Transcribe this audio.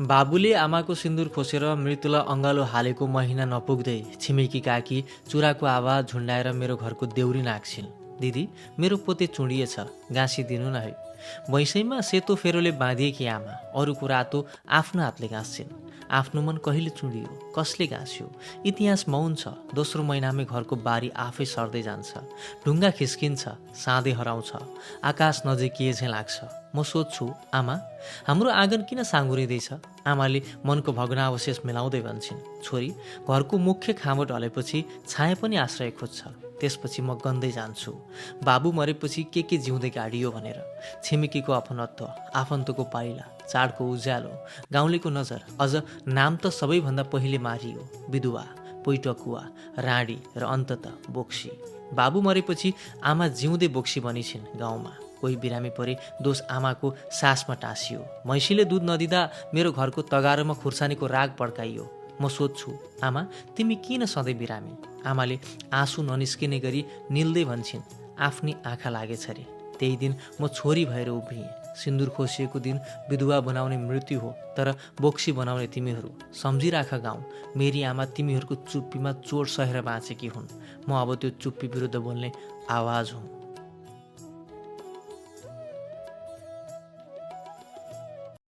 बाबुले आमाको सिन्दुर खोसेर मृत्युलाई अँगालो हालेको महिना नपुग्दै छिमेकी काकी चुराको आवाज झुन्डाएर मेरो घरको देउरी नाक्छिन्। दिदी, मेरो पोते चुडिएछ, गाँसिदिनु न है। वैँसैमा सेतो फेरोले बाँधिएकी आमा अरूको रातो आफ्नो हातले गाँस्छिन्। आफ्नो मन कहिले चुडियो, कसले गाँस्यो? इतिहास मौन छ। दोस्रो महिनामै घरको बारी आफै सर्दै जान्छ। ढुङ्गा खिस्किन्छ, साँधे हराउँछ, आकाश नजिकिए झैँ लाग्छ। म सोध्छु, आमा, हाम्रो आँगन किन साँगुरिँदैछ? आमाले मनको भग्नावशेष मिलाउँदै भन्छन्, छोरी, घरको मुख्य खाँबो ढलेपछि छाया पनि आश्रय खोज्छ। त्यसपछि म गन्दै जान्छु, बाबु मरेपछि के जिउँदै गाडियो भनेर। छिमेकीको अपनत्व, आफन्तको पाइला, चाडको उज्यालो, गाउँलेको नजर, अझ नाम त सबैभन्दा पहिले मारियो, विधुवा, पोइटकुवा, राडी र अन्तत बोक्सी। बाबु मरेपछि आमा जिउँदै बोक्सी बनिछिन्। गाउँमा कोही बिरामी परे दोष आमाको सासमा टाँसियो। मैँसीले दुध नदिँदा मेरो घरको तगारोमा खुर्सानीको राग पड्काइयो। म सोध्छु, आमा, तिमी किन सधैँ बिरामी? आमाले आँसु ननिस्किने गरी निल्दै भन्छन्, आफ्नी आँखा लागेछ रे। त्यही दिन म छोरी भएर उभिएँ। सिन्दुर खोसिएको दिन विधुवा बनाउने मृत्यु हो, तर बोक्सी बनाउने तिमीहरू। सम्झिराख गाउँ, मेरी आमा तिमीहरूको चुप्पीमा चोट सहेर बाँचेकी हुन्। म अब त्यो चुप्पी विरुद्ध बोल्ने आवाज हुँ।